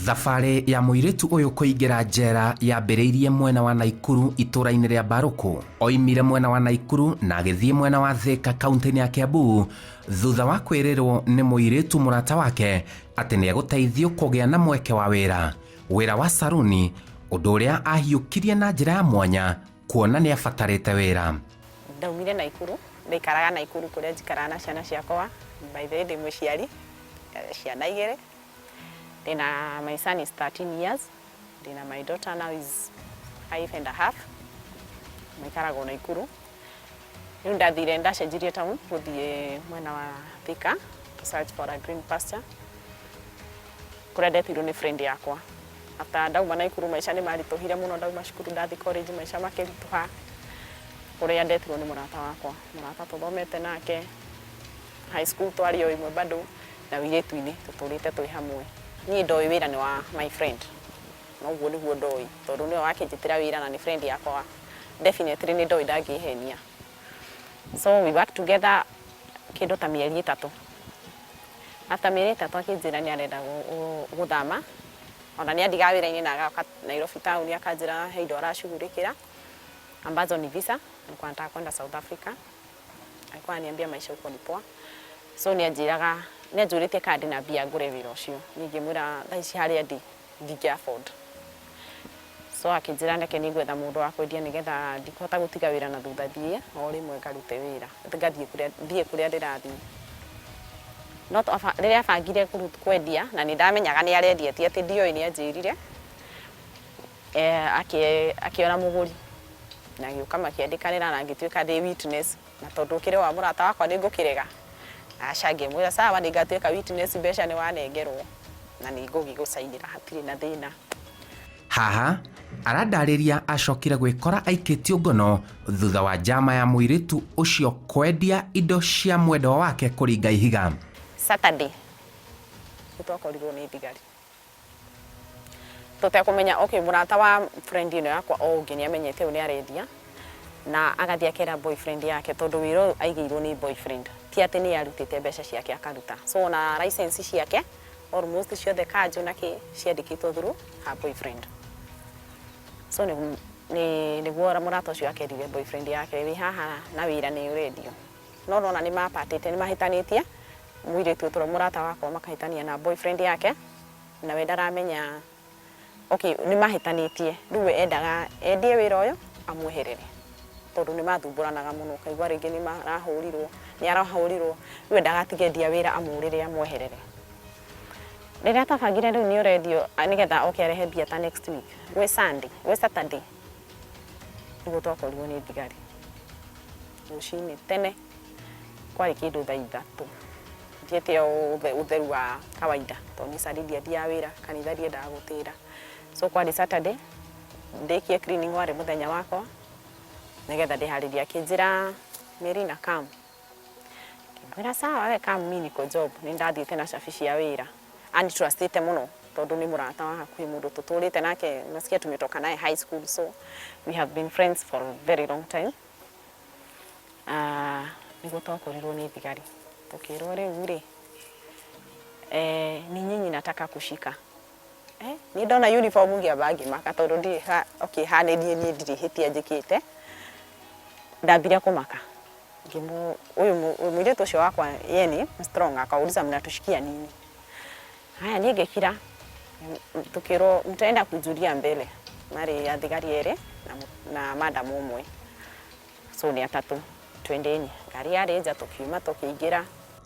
Thabarĩ ya mũirĩtu ũyũ kũingĩra njera yambĩrĩirie mwena wa Naikuru itũũra-inĩ rĩa Mbarũkũ. Oimire mwena wa Naikuru na agĩthiĩ mwena wa Thĩka kaunti-inĩ ya Kiambu thutha wa kwĩrĩrwo nĩ mũirĩtu mũrata wake atĩ nĩ egũteithio kũgĩa na mweke wa wĩra, wĩra wa saruni, ũndũ ũrĩa ahiũkirie na njĩra ya mwanya kuona nĩ abatarĩte wĩra. Ndaumire Naikuru, ndaikaraga Naikuru kũrĩa njikaraga na ciana ciakwa. By the way, ndĩ mũciari, ciana igĩrĩ. Ndĩna my son is 13 years, ndĩna my daughter now is 5.5. Maikaraga o Naikuru. Rĩu ndathire ndacenjirie town gũthiĩ mwena wa Thika to search for a green pasture kũrĩa ndetirwo nĩ friend yakwa. After ndauma Naikuru, maica nĩ maritũhire mũno. Ndauma cukuru, ndathi college, maica makĩritũha, kũrĩa ndetirwo nĩ mũrata wakwa, mũrata tũthomete nake high school, twarĩ o ĩmwe bado na wĩirĩtu-inĩ tũtũrĩte twĩ hamwe. Niĩ ndoĩ wĩra nĩ wa my friend, na ũguo nĩguo ndoĩ, tondũ nĩwe wakĩnjĩtĩra wĩra na nĩ friend yakwa, definitely nĩ ndoĩ ndangĩhenia. So we work together kĩndũ ta mĩeri 3. After mĩeri 3 akĩnjĩra nĩ arenda gũthama, ona nĩ andigaga wĩra-inĩ na agoka Nairobi town, akanjĩra he indo aracugurikĩra ambazo ni visa. Alikuwa anataka kwenda South Africa, alikuwa ananiambia maisha huko ni poa. So nĩ anjĩraga, nĩ anjũrĩtie kana ndĩna mbia ngũre wĩra ũcio. Niĩ ngĩmwĩra thaa ici harĩa ndĩ ndingĩ afford. So akĩnjĩra reke niĩ ngwetha mũndũ wa kwendia nĩgetha ndikũhota gũtiga wĩra na thutha, thiĩ o rĩmwe ngarute wĩra, ngathiĩ kũrĩa thiĩ kũrĩa ndĩrathiĩ. No rĩrĩa abangire kwendia na nĩ ndamenyaga nĩ arendia, ti atĩ ndioĩ, nĩ anjĩrire, akĩona mũgũri na agĩũka makĩandĩkanĩra na ngĩtuĩka ndĩ witness. Na tondũ ũkĩrĩ wa mũrata wakwa, nĩ ngũkĩrega? Aca. Ngĩmwĩra sawa, nĩ ngatuĩka witness, mbeca nĩ wanengerwo na nĩ ngũgĩgũcainĩra, hatirĩ na thĩna. Haha arandarĩria acokire gwĩkora aikĩtio ngono thutha wa njama ya mũirĩtu ũcio kwendia indo cia mwendwa wake kũringa ihiga. Saturday nĩ twakorirwo nĩ thigari tũtekũmenya. Okay, mũrata wa friend ĩno yakwa o ũngĩ nĩ amenyete ũyũ nĩ arendia na agathiĩ akera boyfriend yake, tondũ wĩra ũyũ aigĩirwo nĩ boyfriend, ti atĩ nĩ arutĩte mbeca ciake akaruta. So ona license ciake almost ciothe, kanjũ na kĩ, ciandĩkĩtwo through her boyfriend. So nĩguo mũrata ũcio akerire boyfriend yake, wĩ haha na wĩra nĩ ũrendio. No nona nĩ mapatĩte, nĩ mahĩtanĩtie, mũirĩtu ũtũra mũrata wakwa makahĩtania na boyfriend yake, nawe ndaramenya. Okay, nĩ mahĩtanĩtie. Rĩu we endaga endie wĩra ũyũ amweherere, tondũ nĩ mathumbũranaga mũno, ũkaigua rĩngĩ nĩ marahũrirwo, nĩ arahũrirwo. Rĩu endaga atige endia wĩra amũrĩre, amweherere. Rĩrĩa twabangire rĩu nĩ ũrendio nĩgetha oke arehe mbia ta next week, gwĩ Sunday, gwĩ Saturday nĩguo twakorirwo nĩ thigari rũcinĩ tene, kwarĩ kĩndũ thaa 3. Thiĩte o ũtheru wa kawaida, tondũ nĩ Sunday, ndiathiaga wĩra, kanitha ndiendaga gũtĩra. So kwarĩ Saturday, ndĩkie cleaning, warĩ mũthenya wakwa nĩgetha ndĩharĩrie. Akĩnjĩra, "Merina, come." Ngĩmwĩra, "Sawa, we come, mi niko job." Nĩ ndathiĩte na cabi cia wĩra. Anitrustĩte mũno tondũ nĩ mũrata wa hakuhĩ, mũndũ tũtũrĩte nake, nasikia tumetoka naye high school, so we have been friends for a very long time. Nĩguo twakorirwo nĩ thigari, tũkĩrwo rĩu rĩ, ni nyinyi nataka kushika. Niĩ ndona uniform ngĩamba ngĩmaka, tondũ ndirĩ ha, okay, ha nĩ niĩ, niĩ ndirĩ hĩtia njĩkĩte. Ndambire kũmaka. Ngĩmũ ũyũ mũirĩtu ũcio wakwa ye ni strong, akauliza, "Mnatushikia nini?" Haya, niĩ ngĩkira. Tukĩrwo, "Mtaenda kujulia mbele." Marĩ athigari erĩ na madam ũmwe, so nĩ atatũ. Twendeni. Ngari yarĩ nja, tũkiuma, tũkĩingĩra.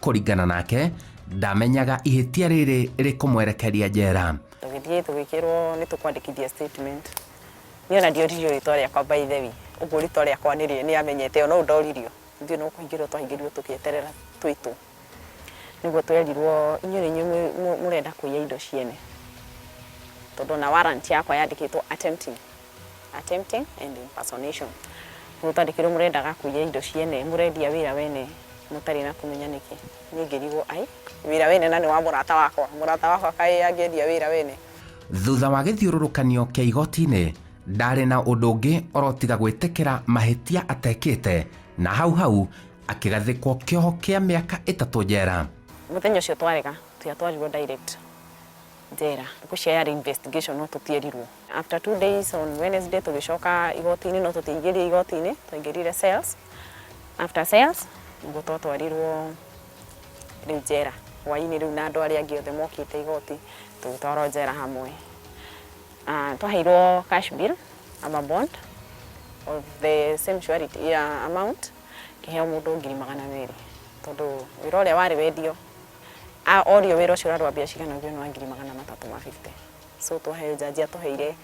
Kũringana nake, ndamenyaga ihĩtia rĩrĩ rĩkũmwerekeria njera. Tũgĩthiĩ, tũgĩkĩrwo nĩ tũkwandĩkithia statement. Niĩ ona ndioririo rĩtwa rĩakwa, by the way. Ũguo rĩtwa rĩakwa nĩ amenyete, ona ũũ ndoririo. Ithuĩ no kũhingĩrwo twahingĩrirwo, tũkĩeterera twĩtwo. Nĩguo twerirwo, inyuĩ nĩ inyuĩ mũrenda kũiya indo ciene, tondũ ona warrant yakwa yandĩkĩtwo attempting and impersonation. Nĩguo twandĩkĩirwo mũrendaga kũiya indo ciene, mũrendia wĩra wene mũtarĩ na kũmenya nĩkĩ. Niĩ ngĩrigwo, ai, wĩra wene na nĩ wa mũrata wakwa, mũrata wakwa kaĩ angĩendia wĩra wene? Thutha wa gĩthiũrũrũkanio kĩa igoti-inĩ, ndarĩ na ũndũ ũngĩ orotiga gwĩtĩkĩra mahĩtia atekĩte, na hau hau akĩgathĩkwo kĩoho kĩa mĩaka 3 njera. Mũthenya ũcio twarega, tũtiatwarirwo direct. Njera ngwĩciria yarĩ investigation no tũtierirwo. After 2 days, on Wednesday, tũgĩcoka igoti-inĩ, no tũtiaingĩrire igoti-inĩ, twaingĩrire cells. After cells nĩguo twatwarirwo rĩu njera hwaĩ-inĩ rĩu na andũ arĩa angĩ othe mokĩte igoti, tũgĩtwarwo njera hamwe. Twaheirwo cash bail ama bond of the same surety ya amount, kĩheo mũndũ 200,000, tondũ wĩra ũrĩa warĩ wendio orio wĩra ũcio ũrarũa mbia cigana, ũguo nĩ wa 350,000. So twaheo, jaji atũheire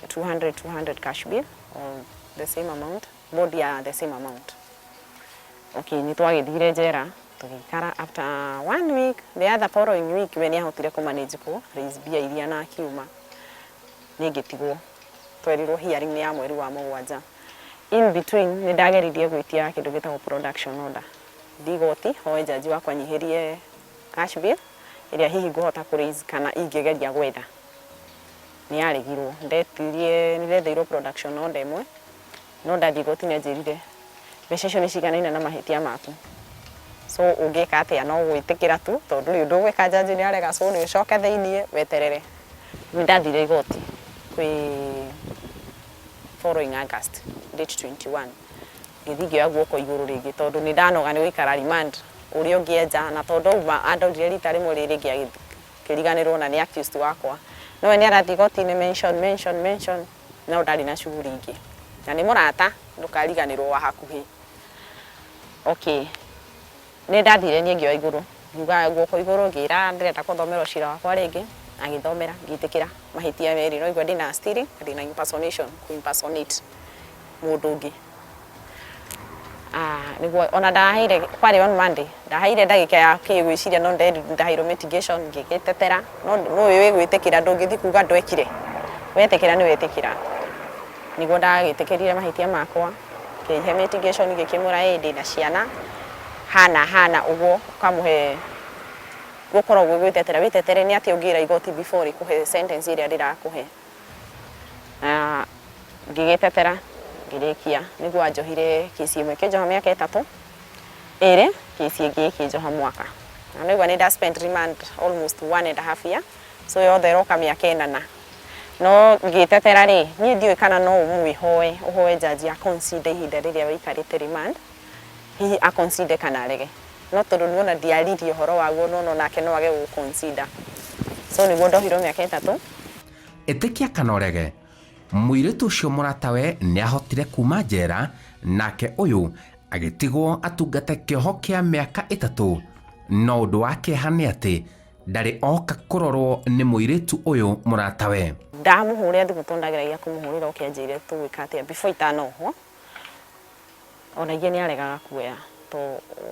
200 200 cash bail or the same amount, bond ya the same amount. Okay, nĩ twagĩthire njera tũgĩikara. After one week, the other following week, we nĩ ahotire kũ manage kũ raise mbia iria na akiuma, niĩ ngĩtigwo. Twerirwo hearing nĩ ya mweri wa 7. In between nĩ ndageririe gwĩtia kĩndũ gĩtagwo production order ndigoti, hoe jaji wakwa nyihĩrie cash bail ĩrĩa hihi ngũhota kũ raise kana ingĩgeria gwetha. Nĩ yaregirwo. Ndetirie, nĩ ndetheirwo production order ĩmwe, no ndathiĩ igoti-inĩ anjĩrire mbeca icio nĩ ciganaine na mahĩtia maku, so ũngĩka atĩa? No gwĩtĩkĩra tu, tondũ ndũrĩ ũndũ ũgwĩka, jaji nĩ arega, so nĩ ũcoke thĩiniĩ weterere. Nĩ ndathire igoti kwĩ following August date 21, ngĩthiĩ ngĩoya guoko igũrũ rĩngĩ, tondũ nĩ ndanoga nĩ gũikara remand ũrĩa ũngĩenja, na tondũ auma andorire rita rĩmwe, rĩrĩ rĩngĩ agĩkĩriganĩrwo na nĩ accused wakwa, no we nĩ arathiĩ igoti-inĩ mention, mention, mention, no ndarĩ na shughuli ingĩ na nĩ mũrata ndũkariganĩrwo wa hakuhĩ. Okay, nĩ ndathire niĩ ngĩoya igũrũ, ngiuga guoko igũrũ, ngĩra ndĩrenda gũthomerwo cira wakwa rĩngĩ. Agĩthomera, ngĩtĩkĩra mahĩtia merĩ, no igua ndĩna stealing, ndĩna impersonation, kũ impersonate mũndũ ũngĩ. Ah, nĩguo ona ndaheire, kwarĩ on Monday, ndaheire ndagĩka ya kĩ gwĩciria, no ndaheirwo mitigation, ngĩgĩtetera, no no wĩ gwĩtĩkĩra, ndũngĩthiĩ kuga ndwekire, wetĩkĩra nĩ wetĩkĩra. Nĩguo ndagĩtĩkĩrire mahĩtia makwa, ngĩhe mitigation, ngĩkĩmwĩra ĩ ndĩna ciana hana hana ũguo, ũkamũhe gũkorwo gwĩ gwĩtetera, wĩtetere nĩ atĩa ũngĩra igoti before rĩkũhe sentence ĩrĩa rĩrakũhe. Na ngĩgĩtetera ngĩrĩkia, nĩguo anjohire kĩci ĩmwe ĩkĩnjoha mĩaka 3 ĩrĩ, kĩci ĩngĩ ĩkĩnjoha mwaka, na nĩguo nĩ nda spend remand almost 1.5 year, so yothe ĩroka mĩaka 4. No ngĩtetera rĩ, niĩ ndiũĩ kana no ũmwĩhoe, ũhoe jaji a consider ihinda rĩrĩa wĩikarĩte remand, hihi a consider kana arege, no tondũ nĩwona ndiaririe ũhoro waguo, nona onake no age gũ consider, so nĩguo ndohirwo mĩaka 3. Ĩtĩkia kana ũrege, mũirĩtu ũcio mũratawe nĩ ahotire kuma njera, nake ũyũ agĩtigwo atungate kĩoho kĩa mĩaka 3. No ũndũ wa kĩeha nĩ atĩ ndarĩ oka kũrorwo nĩ mũirĩtu ũyũ mũratawe. Ndamũhũrĩra thimũ, tondũ ndageragia kũmũhũrĩra oke anjĩre tũgwĩka atĩa before itanohwo, ona ingĩ nĩ aregaga kuoya, to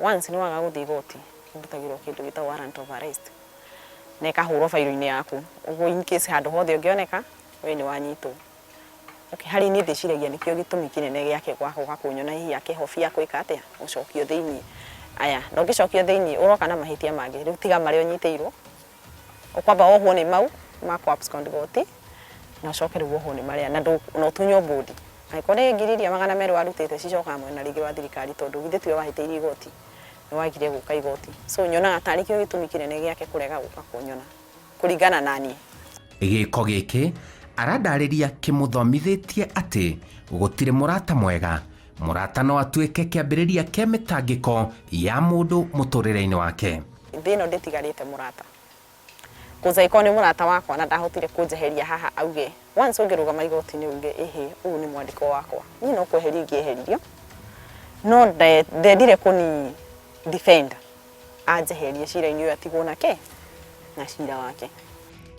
once nĩ waga gũthiĩ igoti, ũrutagĩrwo kĩndũ gĩtagwo warrant of arrest na ĩkahũrwo bairo-inĩ yaku, ũguo in case handũ hothe ũngĩoneka we nĩ wanyitwo. Okay, harĩ niĩ ndĩciragia nĩkĩo gĩtũmi kĩnene gĩake gwa gũka kũnyona, hihi akĩhobia gwĩka atĩa, gũcokio thĩiniĩ. Aya, na ũngĩcokio thĩiniĩ ũroka na mahĩtia mangĩ rĩu, tiga marĩa ũnyitĩirwo, ũkwamba wohwo nĩ mau ma kũ abscond goti, na ũcoke rĩu wohwo nĩ marĩa na ũtunywo bond. Angĩkorwo nĩ ngiri iria 200 warutĩte, cicokaga mwena rĩngĩ wa thirikari, tondũ githĩ tiwe wahĩtĩirie igoti, nĩ wagire gũka igoti. So nyonaga tarĩ kĩo gĩtũmi kĩnene gĩake kũrega gũka kũnyona, kũringana na niĩ. Gĩko gĩkĩ arandarĩria kĩmũthomithĩtie atĩ gũtirĩ mũrata mwega. Mũrata no atuĩke kĩambĩrĩria kĩa mĩtangĩko ya mũndũ mũtũrĩre-inĩ wake. Thĩ ĩno ndĩtigarĩte mũrata kũzaikoo nĩ mũrata wakwa na ndahotire kũnjeheria haha, auge once ũngĩrũgama igoti-inĩ uge ĩhĩ, ũyũ nĩ mwandĩko wakwa, niĩ no kweherio ingĩeheririo, no ndendire kũni defend, anjeherie cira-inĩ ũyũ, atigwo nake na cira wake.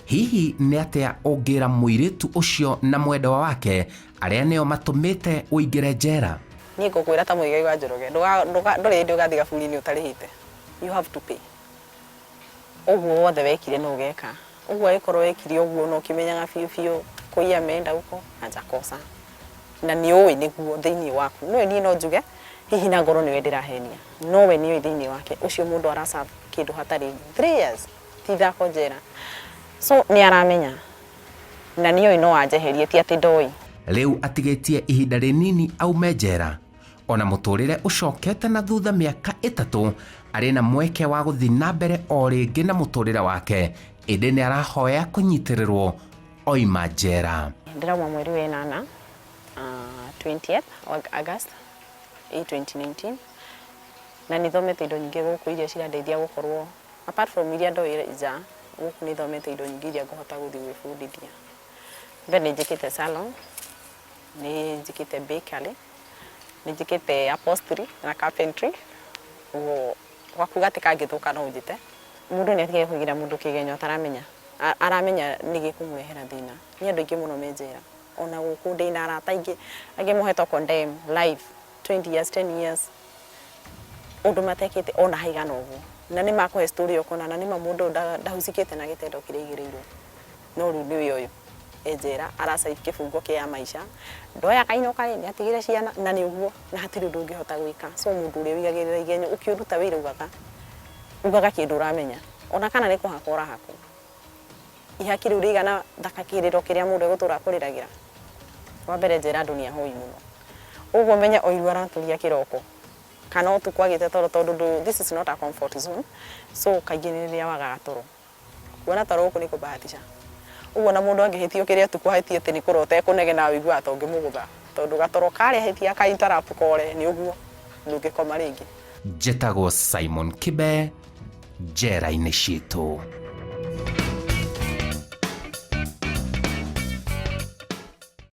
Hihi nĩ atĩa ũngĩra mũirĩtu ũcio na mwendwa wake arĩa nĩo matũmĩte ũingĩre njera? Niĩ ngũkwĩra ta Mũigai wa Njoroge, ndũrĩ hĩndĩ ũgathiĩ gaburi-inĩ ũtarĩhĩte. You have to pay. Ũguo wothe wekire no ũgeka ũguo, angĩkorwo wekire ũguo na ũkĩmenyaga biũ biũ kũiya ameenda huko hajakosa, na nĩ ũĩ nĩguo thĩinĩ waku nĩwe, niĩ no njuge hihi na ngorwo nĩwe ndĩrahenia, no we nĩoĩ thĩinĩ wake ũcio mũndũ araserve kĩndũ hatarĩ 3 years ti ithako njera, so nĩ aramenya na nĩoĩ no anjeherie, ti atĩ ndoĩ. Rĩu atigĩtie ihinda rĩnini aume njera, ona mũtũrĩre ũcokete na thutha mĩaka 3, arĩ na mweke wa gũthiĩ na mbere o rĩngĩ na mũtũrĩre wake. Ĩndĩ nĩ arahoya kũnyitĩrĩrwo oima njera. Ndĩrauma mweri wa ĩnana, 20th August 2019, na nĩ thomete indo nyingĩ gũkũ iria cirandeithia gũkorwo, apart from iria ndoĩ nja, gũkũ nĩ thomete indo nyingĩ iria ngũhota gũthiĩ gwĩbundithia. Mbere nĩ njĩkĩte salon, nĩ njĩkĩte bakery, nĩ njĩkĩte upholstery na carpentry. Ũguo gwaku gatĩ kangĩthũka no ũnjĩte. Mũndũ nĩ atige kũigĩra mũndũ kĩgenyo ataramenya, aramenya nĩ gĩkũmũrehera thĩna. Nĩ andũ aingĩ mũno me njera. Ona gũkũ ndĩna arata aingĩ angĩ mohetwo condemn life 20 years, 10 years, ũndũ matekĩte ona haigana ũguo. Na nĩ makũhe story ũkona na nĩma mũndũ ũyũ ndahucikĩte na gĩtendo kĩrĩa aigĩrĩirwo. No rĩu nĩwe ũyũ e njera aracaib kĩbungo kĩa maica, ndoya kainũka rĩ, nĩ atigire ciana na nĩ ũguo, na hatirĩ ũndũ ũngĩhota gwĩka. So mũndũ ũrĩa ũigagĩrĩra igenyo ũkĩũruta wĩra ugaga ugaga kĩndũ ũramenya, ona kana nĩ kũhakwo ũrahakwo. Ihaki rĩu rĩigana thaka kĩrĩro kĩrĩa mũndũ egũtũra akũrĩragĩra. Wa mbere njera andũ nĩ ahoi mũno. Ũguo menye ũiru aratũria kĩroko kana ũtukũ agĩte toro, tondũ this is not a comfort zone. So kaingĩ nĩ rĩrĩa wagaga toro. Kuona toro gũkũ nĩ kũbahatisha. Ũguo na mũndũ angĩhĩtio kĩrĩa ũtukũ ahĩtie atĩ nĩ kũrota ekũnegena, ũiguaga ta ũngĩmũgũtha, tondũ gatoro karĩa ahĩtia ka interrupt kore nĩ ũguo ndũngĩkoma rĩngĩ. Njĩtagwo Simon Kibe, njera-inĩ citũ.